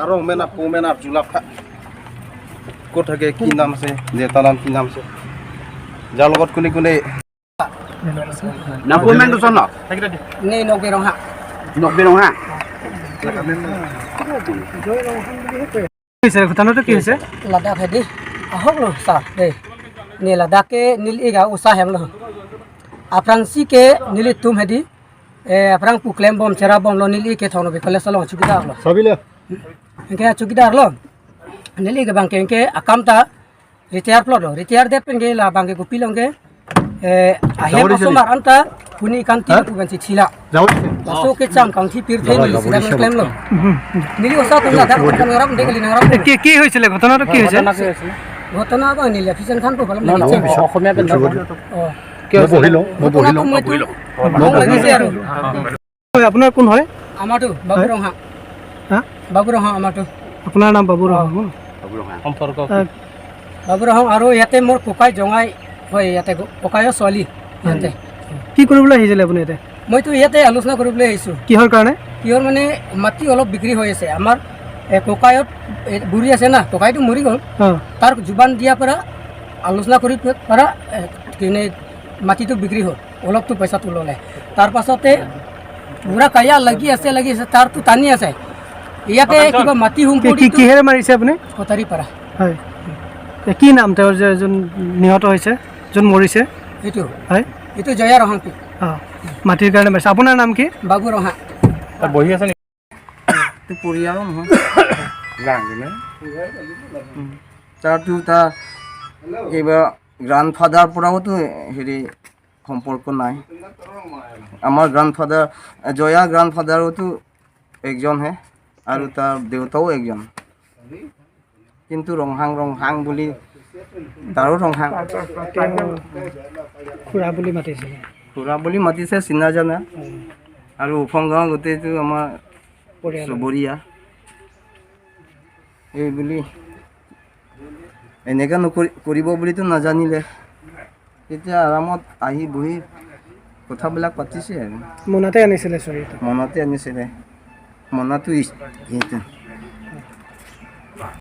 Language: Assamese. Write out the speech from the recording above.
আৰু মেনা পৌমেনা জোলা ক'ত থাকে, কি নাম আছে, দেউতাৰ নাম কি নাম আছে, যাৰ লগত কোনে কোনে নে নগে ৰঙা। নকবি ৰঙা। হৈছে ঘটনাটো কি হৈছে? লাডাখ হেদি আহক লো ছাৰ দেই নে লাডাখে নীল ইগা উষা হেম লো আফ্ৰাংচি কে নীলি তুম হেদি এ আফ্ৰাং পুকলেম বম চেৰা বম লো নীল ই কে থনো বিকলে চলং চুকিদাৰ লো এনকে চুকিদাৰ লো নীল ই কে বাংকে এনকে আকামতা ৰিটায়াৰ প্লট ৰিটায়াৰ দে পেনগে লা বাংকে গুপি লংগে এ আহে asomar anta puni kanti ku banchi chila laso ke cham kangthi pir thei ni sida claim lo nili osa tum la dhar kan ngaram de gali ngaram. কি কি হৈছিলে, ঘটনাটো কি হৈছে? ঘটনা বা নীলা ফিচান খান তো ভালো লাগিছে। অসমীয়া। মই বহি লওঁ, মই বহি লওঁ। খং লাগিছে আৰু। হয়, আপোনাৰ কোন হয়? আমাৰটো বাবু ৰঙা। হা? বাবু ৰঙা আমাৰটো। আপোনাৰ নাম বাবু ৰহমান? সম্পৰ্ক? বাবু ৰং আৰু ইয়াতে মোৰ ককাই জঙাই হয়, ইয়াতে ককায়ৰ ছোৱালী ইয়াতে। কি কৰিবলৈ আহিছিলে আপুনি ইয়াতে? মইতো ইয়াতে আলোচনা কৰিবলৈ আহিছোঁ। কিহৰ কাৰণে? কিহৰ মানে মাটি অলপ বিক্ৰী হৈ আছে আমাৰ ককায়ত বুঢ়ী আছে না, ককাইটো মৰি গ'ল। তাৰ জোবান দিয়াৰ পৰা আলোচনা কৰি পৰা কিনে মাটিটো বিক্ৰী হ'ল, অলপতো পইচাটো ল'লে। তাৰ পাছতে বুঢ়া কায়া লাগি আছে, লাগি আছে, তাৰটো টানি আছে ইয়াতে কিবা মাটি কি সম্পত্তি। কিহেৰে মাৰিছে আপুনি? কটাৰী পাৰা। হয়, কি নাম তেওঁৰ যে যোন নিহত হৈছে, যোন মৰিছে? এইটো? হয়। এইটো জয়া ৰহাংপি। অঁ, মাটিৰ কাৰণে মাৰিছে। আপোনাৰ নাম কি? বাবু ৰহা। বহি আছে নেকি? পৰিয়ালো নহয়। তাৰতো তাৰ কিবা গ্ৰাণ্ডফাদাৰ পৰাওতো হেৰি সম্পৰ্ক নাই। আমাৰ গ্ৰাণ্ডফাদাৰ জয়া গ্ৰাণ্ডফাদাৰোতো একজনহে আৰু তাৰ দেউতাও একজন, কিন্তু ৰংহাং ৰংহাং বুলি তাৰো ৰংহাং। খুৰা বুলি মাতিছিলে? খুৰা বুলি মাতিছে, চিনা জানা আৰু ওফং গাঁও গোটেইটো আমাৰ পৰিয়াল। চুবুৰীয়া। এই বুলি এনেকৈ নকৰি কৰিব বুলিতো নাজানিলে। তেতিয়া আৰামত আহি বহি কথাবিলাক পাতিছে আৰু। মোনাতে আনিছিলে চুৰিটো? মনতে আনিছিলে, মনাটো সেইটো।